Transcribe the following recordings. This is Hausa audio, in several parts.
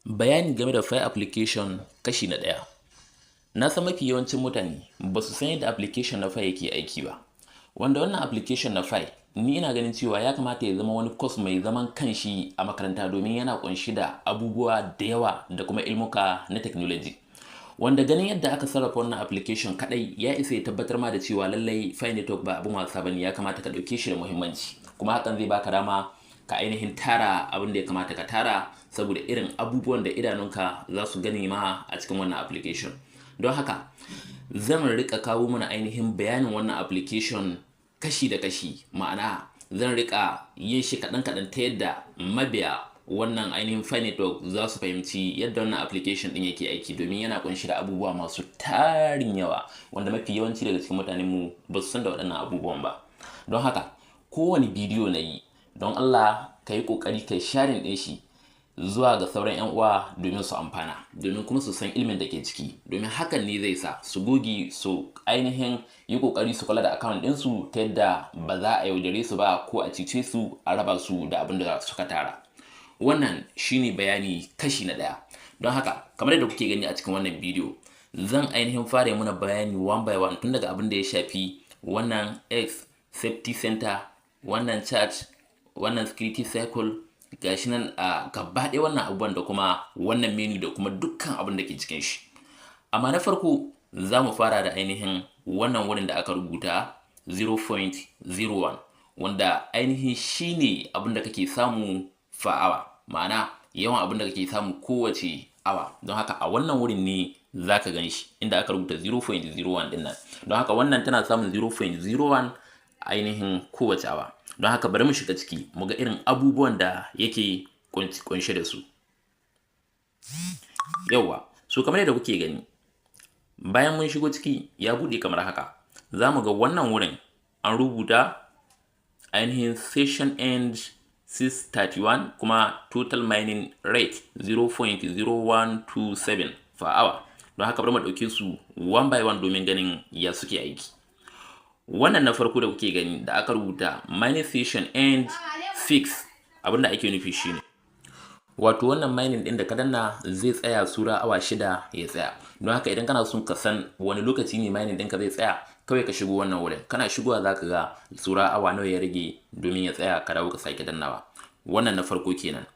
Bayani game da Pi application kashi na ɗaya. Na san mafi yawancin mutane ba su san yadda application na Pi yake aiki ba. Wanda wannan application na Pi, ni ina ganin cewa ya kamata ya zama wani course mai zaman kanshi a makaranta, domin yana ƙunshi da abubuwa da yawa da kuma ilmuka na technology. Wanda ganin yadda aka sarrafa wannan application kadai ya isa ya tabbatar ma da cewa lallai Pi Network ba abin wasa bane, ya kamata ka ɗauke shi da muhimmanci. Kuma hakan zai baka dama ka ainihin tara abin da ya kamata ka tara, saboda irin abubuwan da idanunka za su gani ma a cikin wannan application. Don haka zan rika kawo mana ainihin bayanin wannan application kashi da kashi, ma'ana zan rika yin shi kaɗan kaɗan ta yadda mabiya wannan ainihin Pi Network za su fahimci yadda wannan application ɗin yake aiki, domin yana kunshi da abubuwa masu tarin yawa wanda mafi yawanci daga cikin mutanenmu ba su san da waɗannan abubuwan ba. Don haka kowane bidiyo na yi, don Allah ka yi ƙoƙari ka yi sharing ɗin shi zuwa ga sauran 'yan uwa domin su amfana, domin kuma su san ilimin da ke ciki, domin hakan ne zai sa su goge su ainihin yi ƙoƙari su kula da account ɗinsu ta yadda ba za a yaudare su ba ko a cuce su a raba su da abin da suka tara. Wannan shine bayani kashi na ɗaya. Don haka, kamar yadda kuke gani a cikin wannan bidiyo, zan ainihin fara muna bayani one by one, tun daga abin da ya shafi wannan X safety center, wannan chat, wannan security circle, gashi nan a gaba ɗaya wannan abubuwan, da kuma wannan menu, da kuma dukkan abin da ke cikin shi. Amma na farko za mu fara da ainihin wannan wurin da aka rubuta 0.01, wanda ainihin shine abin da kake samu per hour, ma'ana yawan abin da kake samu kowace awa. Don haka a wannan wurin ne za ka gan shi inda aka rubuta 0.01 din nan. Don haka wannan tana samun 0.01 ainihin kowace awa. Don haka bari mu shiga ciki mu ga irin abubuwan da yake kunshe da su. Yauwa, so kamar yadda kuke gani, bayan mun shigo ciki ya buɗe kamar haka. Za mu ga wannan wurin an rubuta ainihin session end 631, kuma total mining rate 0.0127 per hour. Don haka bari mu ɗauke su one by one domin ganin ya suke aiki. Wannan na farko da kuke gani da aka rubuta mining session end 6, abinda ake nufi shine, wato wannan mining din da ka danna zai tsaya saura awa 6 ya tsaya. Don haka idan kana son ka san wani lokaci ne mining ɗinka zai tsaya, kawai ka shigo wannan wurin. Kana shigowa za ka ga saura awa nawa ya rage domin ya tsaya, ka dawo ka sake dannawa. Wannan na farko kenan.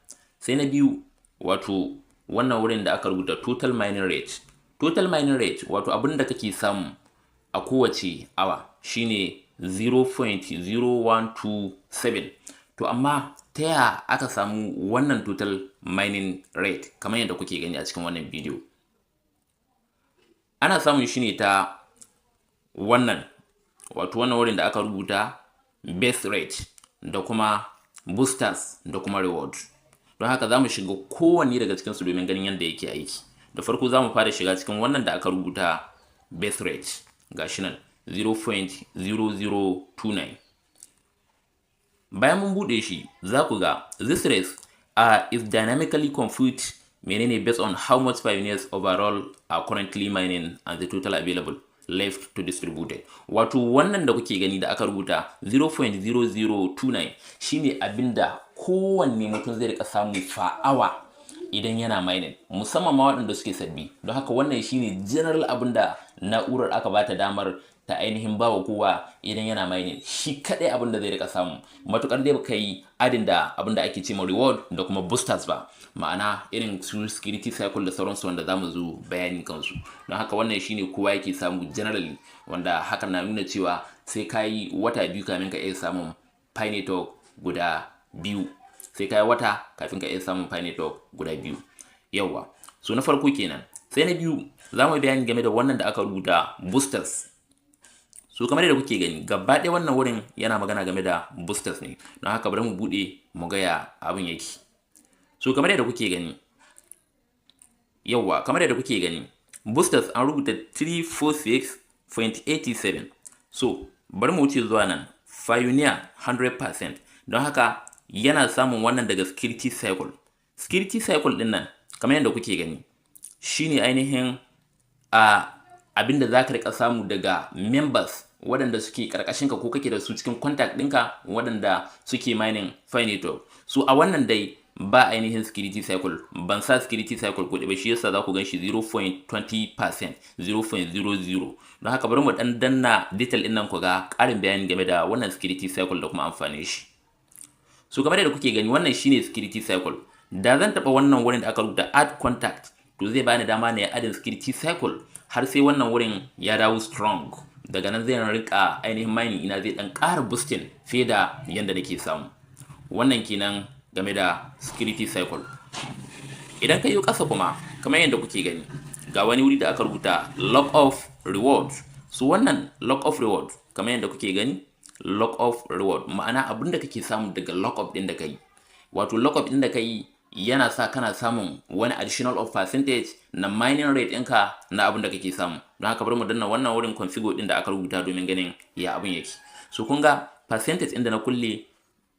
Sai na biyu, wato wannan wurin da aka rubuta total mining rate. Total mining rate, wato abin da kake samu a kowace awa, shine 0.0127. To amma ta ya aka samu wannan total mining rate? Kamar yadda kuke gani a cikin wannan bidiyo, ana samun shi ne ta wannan, wato wannan wurin da aka rubuta base rate da kuma boosters da kuma reward. Don haka za mu shiga kowanne daga cikinsu domin ganin yadda yake aiki. Da farko za mu fara shiga cikin wannan da aka rubuta base rate, gashi nan 0.0029. Bayan mun bude shi, za ku ga this rate is dynamically compute menene based on how much pioneers overall are currently mining and the total available left to distributed. Wato wannan da kuke gani da aka rubuta 0.0029 shine abinda kowanne mutum zai rika samu per hour idan yana mining, musamman ma waɗanda suke sabbi. Don haka wannan shine general abinda na'urar aka bata damar ta ainihin bawa kowa idan yana mining, shi kadai abin da zai rika samu, matukar dai baka yi adding da abin da ake ce ma reward da kuma boosters ba, ma'ana irin su security circle da sauransu wanda zamu zo bayani kansu. Don haka wannan shine kowa yake samu generally, wanda hakan na nuna cewa sai ka yi wata 2 kamin ka iya samun Pi Network guda biyu, sai ka yi wata kafin ka iya samun Pi Network guda biyu. Yawwa, so na farko kenan. Sai na biyu, za mu bayani game da wannan da aka rubuta boosters. So kamar yadda kuke gani, gaba ɗaya wannan wurin yana magana game da boosters ne. Don haka bari mu buɗe mu ga ya abin yake. So kamar yadda kuke gani, yawwa, kamar yadda kuke gani, boosters an rubuta 346.87. So bari mu wuce zuwa nan, pioneer 100%. Don haka yana samun wannan daga security circle. Security circle din nan, kamar yadda kuke gani, shine ainihin a abinda za ka rika samu daga members waɗanda suke ƙarƙashinka ko kake da su cikin contact ɗinka waɗanda suke mining Pi Network. So a wannan dai Ba ainihin security cycle, ban sa security cycle kuɗi ba, shi yasa za ku gan shi 0.20%, 0.00. Don haka bari mu dan danna detail din nan ku ga ƙarin bayani game da wannan security cycle da kuma amfanin shi. So kamar yadda kuke gani, wannan shine security cycle. Da zan taɓa wannan wurin da aka rubuta "add contact", to zai bani dama ne adding security cycle har sai wannan wurin ya dawo strong. Daga nan zai rika ainihin mining ina zai dan ƙara boosting fiye da yanda nake samu. Wannan kenan game da security cycle. Idan ka yi ƙasa kuma, kamar yadda kuke gani, ga wani wuri da aka rubuta "lock off reward". So wannan lock off reward, kamar yadda kuke gani, lock off reward ma'ana abin da kake samu daga lock up din da kai. Wato lock up din da kai yana sa kana samun wani additional of percentage na mining rate ɗinka, na abin da kake samu. Don haka bari mu danna wannan wurin configure ɗin da aka rubuta domin ganin ya abin yake. So kun ga percentage ɗin da na kulle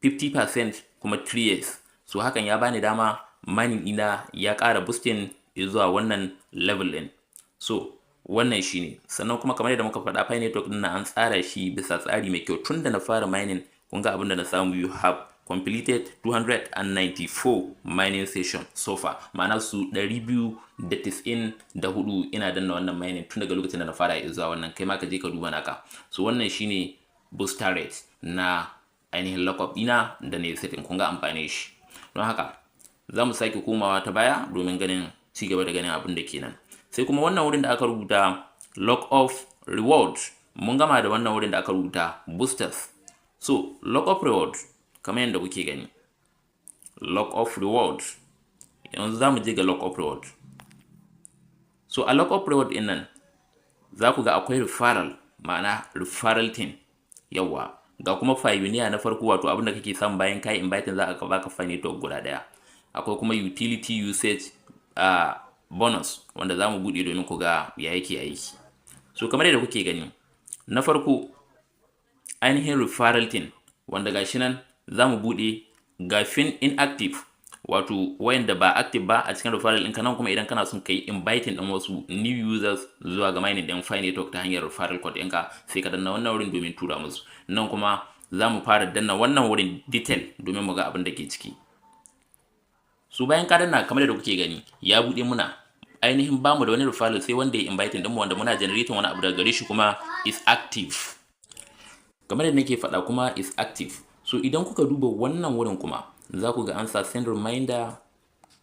50% kuma 3 years. So hakan ya bani dama mining ɗina ya ƙara boosting zuwa wannan level ɗin. So wannan shine. Sannan kuma kamar yadda muka faɗa, Pi Network ɗin an tsara shi bisa tsari mai kyau. Tun da na fara mining, kun ga abin da na samu: "You have completed 294 mining session so far", ma'ana su 294 ina danna wannan mining tun daga lokacin da na fara zuwa wannan. Kai ma ka je ka duba naka. So wannan shine booster rate na ainihin lockup ɗina da ne setting. Kun ga amfani shi. Don haka za mu sake komawa ta baya domin ganin ci gaba da ganin abin da kenan. Sai kuma wannan wurin da aka rubuta "lock off reward". Mun gama da wannan wurin da aka rubuta boosters. So lock off reward, kamar yadda kuke gani, lock off reward, yanzu za mu je ga lock off reward. So a lock off reward din nan za ku ga akwai referral, ma'ana referral team. Yawa, ga kuma pioneer na farko, wato abinda kake samu bayan kai inviting, za a baka Pi Network guda daya. Akwai kuma utility usage bonus, wanda za mu buɗe domin ku ga ya yake aiki. So kamar yadda kuke gani, na farko ainihin referral team, wanda gashi nan za mu buɗe, gafin inactive, wato wayanda ba active ba a cikin referral ɗinka. Nan kuma idan kana son kai inviting ɗin wasu new users zuwa ga mining ɗin Pi Network ta hanyar referral code ɗinka, sai ka danna wannan wurin domin tura musu. Nan kuma za mu fara danna wannan wurin detail domin mu ga abin da ke ciki. Su bayan ka danna, kamar da kuke gani, ya buɗe muna ainihin bamu da wani referral sai wanda ya inviting ɗinmu, wanda muna generating wani abu daga gare shi, kuma is active, kamar yadda nake faɗa, kuma is active. So idan kuka duba wannan wurin kuma, za ku ga an sa "send reminder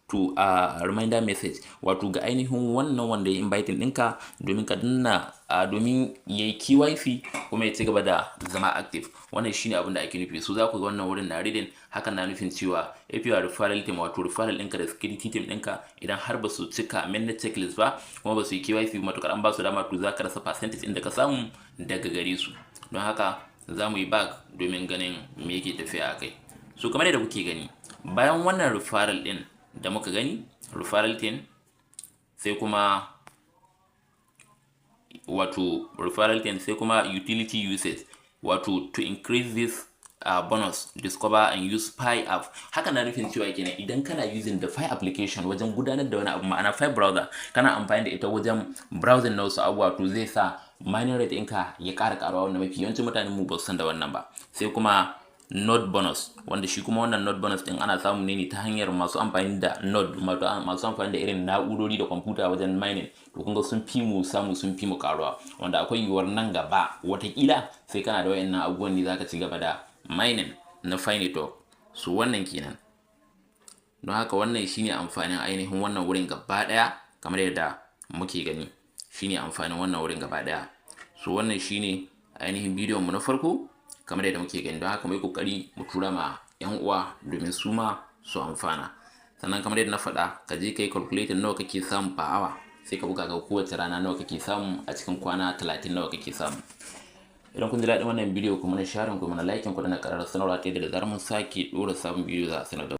to a reminder message", wato ga ainihin wannan wanda ya inviting ɗinka, domin ka danna domin ya yi KYC kuma ya ci gaba da zama active. Wannan shine abin da ake nufi. So za ku ga wannan wurin na reading. Hakan na nufin cewa if you are referral team, wato referral ɗinka da security team ɗinka, idan har ba su cika mainnet checklist ba kuma ba su yi KYC, matukar an ba su dama, to za ka rasa percentage ɗin da ka samu daga gare su. Don haka za mu yi back domin ganin me yake tafiya a kai. So kamar yadda kuke gani, bayan wannan referral ɗin da muka gani, referral team, sai kuma wato referral team, sai kuma utility usage, wato "to increase this bonus, discover and use Pi app". Haka na nufin cewa kenan idan kana using the Pi application wajen gudanar da wani abu, ma'ana Pi Browser, kana amfani da ita wajen browsing na wasu abubuwa, to zai sa mining rate ɗinka ya ƙara ƙaruwa, wanda mafi yawancin mutanen mu ba su san da wannan ba. Sai kuma node bonus, wanda shi kuma wannan node bonus din ana samu ne ta hanyar masu amfani da node, masu amfani da irin na'urori da kwamfuta wajen mining. To kun ga sun fi mu samu, sun fi mu karuwa, wanda akwai yiwuwar nan gaba watakila sai kana da wayannan abubuwan ne zaka ci gaba da mining na Pi Network. So wannan kenan. Don haka wannan shine amfanin ainihin wannan wurin gaba daya. Kamar yadda muke gani, shine amfanin wannan wurin gaba daya. So wannan shine ainihin bidiyon mu na farko, kamar yadda muke gani. Don haka mu yi kokari mu tura ma yan uwa domin su ma su amfana. Sannan kamar yadda na faɗa, ka je ka yi calculating nawa kake samu per hour, sai ka buga ga kowace rana nawa kake samu, a cikin kwana 30 nawa kake samu. Idan kun ji daɗin wannan bidiyo, kuma na sharing, kuma na like, ku na ƙararrawar sanarwa, ta yadda da zarar mun sake ɗora sabon bidiyo za a sanar da